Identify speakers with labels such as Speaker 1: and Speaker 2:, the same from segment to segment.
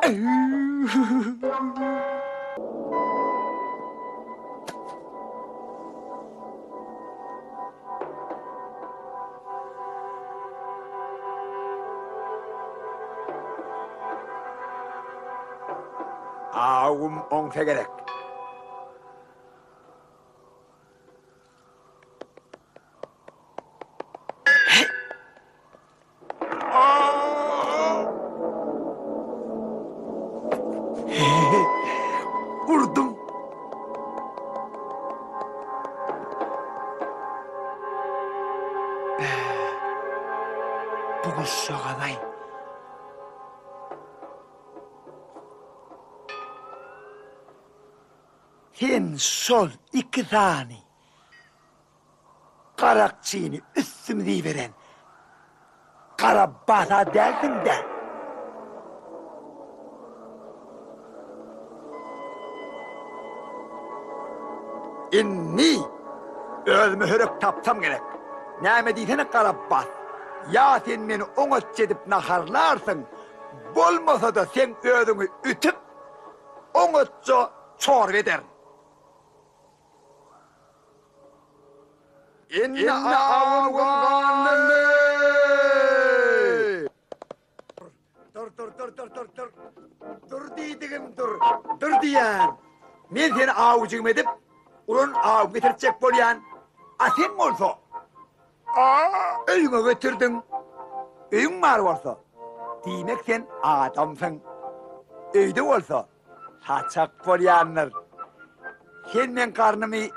Speaker 1: Awum oňsa gerek. Urdum. Bu guşjagaz-aý. Sen şol iki sany garakçyny üstümize iberen gara basa dälsiň-dä? Indi özüme hörek tapsam gerek. Näme diýsene gara bas, ýa sen meni oňatja edip naharlarsyň, bolmasa-da seň özüňi ütüp, oňatja çorba ederin. Indi awum gandy. Dur, dur, dur, dur, dur, dur. Dur diýdigim dur. Dur diýýän. Men seni awjygym edip, uran aw getirtjek bolýan. A sen bolsa, öýüňe getirdiň. Öýüň bar bolsa, diýmek sen adamsyň. Öýde bolsa, Saçak bolýandyr. Sen meň garnymy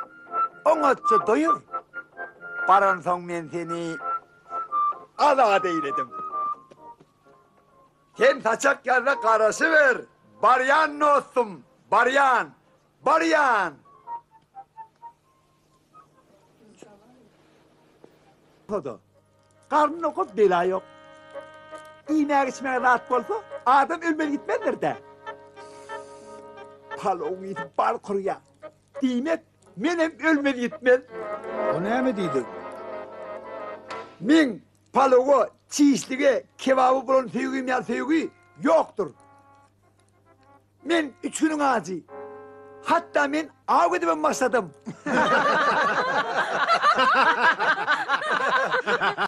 Speaker 1: oňatja doýur. Baransoň men seni azat eýledim. Sen saçak ýazda garaşyber. Barýan dostum, barýan, barýan. Bolsa-da, garny dokup bela ýok. Iýmäge-içmäge zat bolsa, adam ölmez gitmezdir-dä. Palawyň ysy bal kurýar. Diýmek, menem ölmez gitmez.
Speaker 2: O näme diýdigiň?
Speaker 1: Meň palawa, çişlige, kebaba bolan söýgim ýaly söýgi ýokdur. Men üç günüň ajy. Hatda men aw edibem başladym.